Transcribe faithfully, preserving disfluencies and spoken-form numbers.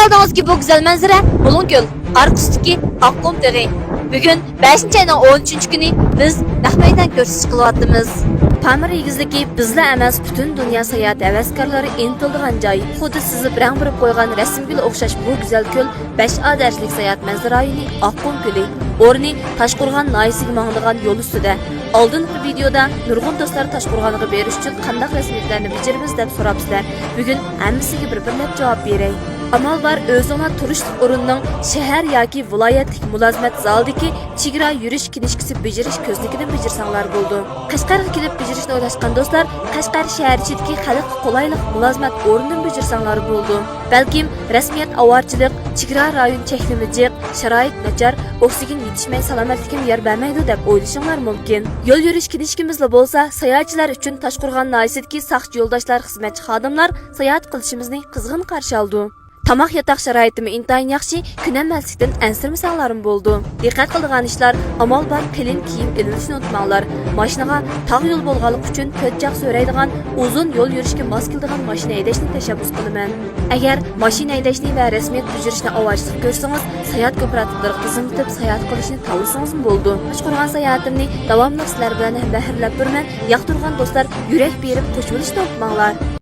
كۆردىڭىزكى بۇ گۈزەل مەنزىرە، بۇلۇڭكۆل، ئارقا ئۈستىدىكى ئاققۇم تېغى. بۈگۈن بەشىنچى ئاينىڭ ئون ئۈچىنچى كۈنى بىز نەق مەيدان كۆرسىتىش قىلىۋاتىمىز. پامىر ئېگىزلىكى بىزلا ئەمەس، پۈتۈن دۇنيا ساياھەت ھەۋەسكارلىرى ئىنتىلىدىغان جاي. خۇددى سىزىپ رەڭ بېرىپ قويغان رەسىمگۈلگە ئوخشاش بۇ گۈزەل كۆل بەش ئا دەرىجىلىك ساياھەت مەنزىرە رايونى ئاققۇم كۆلى. ئورنى تاشقورغان ناھىيەسىگە ماڭىدىغان يول ئۈستىدە. ئالدىنقى ۋىدېيودا نۇرغۇن دوستلار تاشقورغانغا بېرىش ئۈچۈن قانداق رەسمىيەتلەرنى بېجىرىمىز دەپ سوراپسىلەر. بۈگۈن ھەممىسىگە بىر-بىرلەپ جاۋاب بېرەي. ئامال بار، ئۆزۈڭلار تۇرۇشلۇق ئورۇننىڭ شەھەر ياكى ۋىلايەتلىك مۇلازىمەت زالىدىكى چېگرا يۈرۈش كىنىشكىسى بېجىرىش كۆزنىكىدىن بېجىرسەڭلار بولىدۇ. قەشقەرگە كېلىپ بېجىرىشنى ئويلاشقان دوستلار قەشقەر شەھەر ئىچىدىكى خەلققە قولايلىق مۇلازىمەت ئورنىدىن بېجىرسەڭلار بولىدۇ. بەلكىم رەسمىيەت ئاۋارىچىلىق، چېگرا رايون چەكلىمە جىق، شارائىت ناچار، ئوكسىگېن يېتىشمەي سالامەتلىكىم يار بەرمەيدۇ دەپ ئويلىشىڭلار مۇمكىن. يول يۈرۈش كىنىشكىمىزلا بولسا ساياھەتچىلەر ئۈچۈن تاشقورغان ناھىيەسىدىكى ساقچى يولداشلار، خىزمەتچى خادىملار ساياھەت قىلىشىمىزنى قىزغىن قارشى ئالىدۇ. تاماق ياتاق شارائىتىمۇ ئىنتايىن ياخشى، كۈنەممەسلىكتىن ئەنسىرىمىسەڭلارمۇ بولىدۇ. دىققەت قىلىدىغان ئىشلار، ئامال بار قېلىن كىيىم ئېلىۋېلىشنى ئۇنتۇماڭلار. ماشىنىغا تاغ يول بولغانلىقى ئۈچۈن تۆت چاق سۆرەيدىغان، ئۇزۇن يول يۈرۈشكە ماس كېلىدىغان ماشىنا ھەيدەشنى تەشەببۇس قىلىمەن. ئەگەر ماشىنا ھەيدەشنى ۋە رەسمىيەت بېجىرىشنى ئاۋارىچىلىق كۆرسىڭىز، ساياھەت كوپىراتىپلىرىغا تىزىملىتىپ ساياھەت قىلىشنى تاللىسىڭىزمۇ بولىدۇ. تاشقورغان ساياھىتىمنى داۋاملىق سىلەر بىلەن ھەمبەھىرلەپ تۇرىمەن. ياقتۇرغان دوستلار يۈرەك بېرىپ قوشۇلۇشنى ئۇنتۇماڭلار.